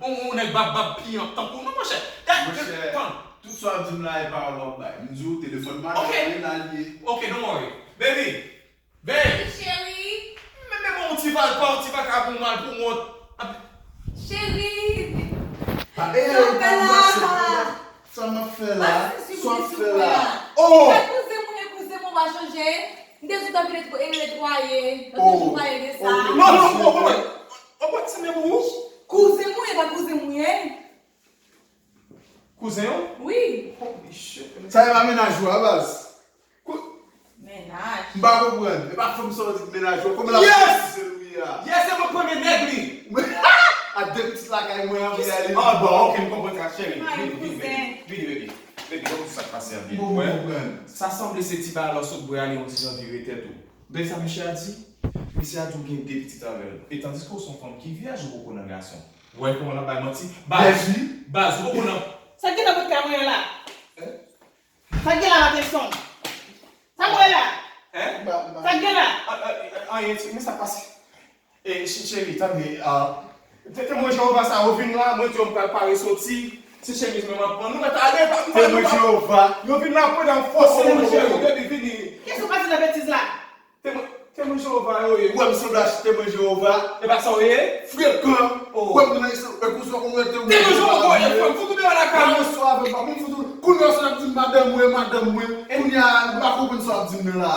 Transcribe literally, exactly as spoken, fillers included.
ou, ou nèg bab bab piyan tankou w. Non, monchè. Monchè, tout sa w ap di m la, e pawòl w ap bay. M di w, telefòn madanm mwen la l ye. Ok, don't worry. Baby, babe. Cheri. Men, men bon, yon ti valpa, yon ti vakabon mal pou wont. Cheri. Sa m ap fè la? Sa m ap fè la? Oh! Kouzen mwen, kouzen mwen, pa chanje. M te di w t ap vin netwaye, netwaye. Paske jou pale de sa. Non, non, non, non, non. Ou konn ti men pou ou? Kouzen mwen, e pa kouzen mwen. Kouzen w? Wi. Holy shit. Sa e pa mennaj ou a, baz? Mennaj. M pa konprann. E pa fanm sa w di k mennaj ou. Kòman l ap fè kouzen l wi a? Yes, se mwen premye nèg li. A de pitit lakay mwen an, vin ale. Ah, bon, ok, m konprann sa, cheri. Vini, vini, baby. Vini, baby. Baby, konn sa k pase an vini. Bon, m konprann. Sa sanble se ti bagay la w sot bwè a, li yon ti jan vire tèt ou. Tande sa misye a di? Misye a di w gen de pitit avè l. E tandiske w se yon fanm ki vyèj, ou poko nan gason. Ou wè kòman l ap bay manti? Baz, baz, ou poko nan. Sa k gen nan vant kay mwen an la? Sa k gen la, Makenson? Sa m wè la? Hein? Sa k gen la? Ah, ah, ah, anyen, ti, men sa k pase. E, ch-, cheri, tande, ah, te, temwen Jewova sa yo vin la, mwen di yo m pral pare soti. Ti chemiz mwen m ap pran. Nou mèt ale, pa, pa, temwen Jewova. Yo vin la, pran nan fòs, temwen Jewova, baby, vini. Kisa w pase nan betiz la? Temwen, temwen Jewova yo ye. Ou wè m sanble ak temwen Jewova? E pa sa w ye? Frekan. Ou wè m nan, e konsa w konn rete ou. Temwen Jewova, e frè m, fout ou deyò lakay mwen. Ou sou avè m, pa moun fout ou. Kounye a w ap di m madanm mwen, madanm mwen. Kounye a, m pa konprann sa w ap di m nan la.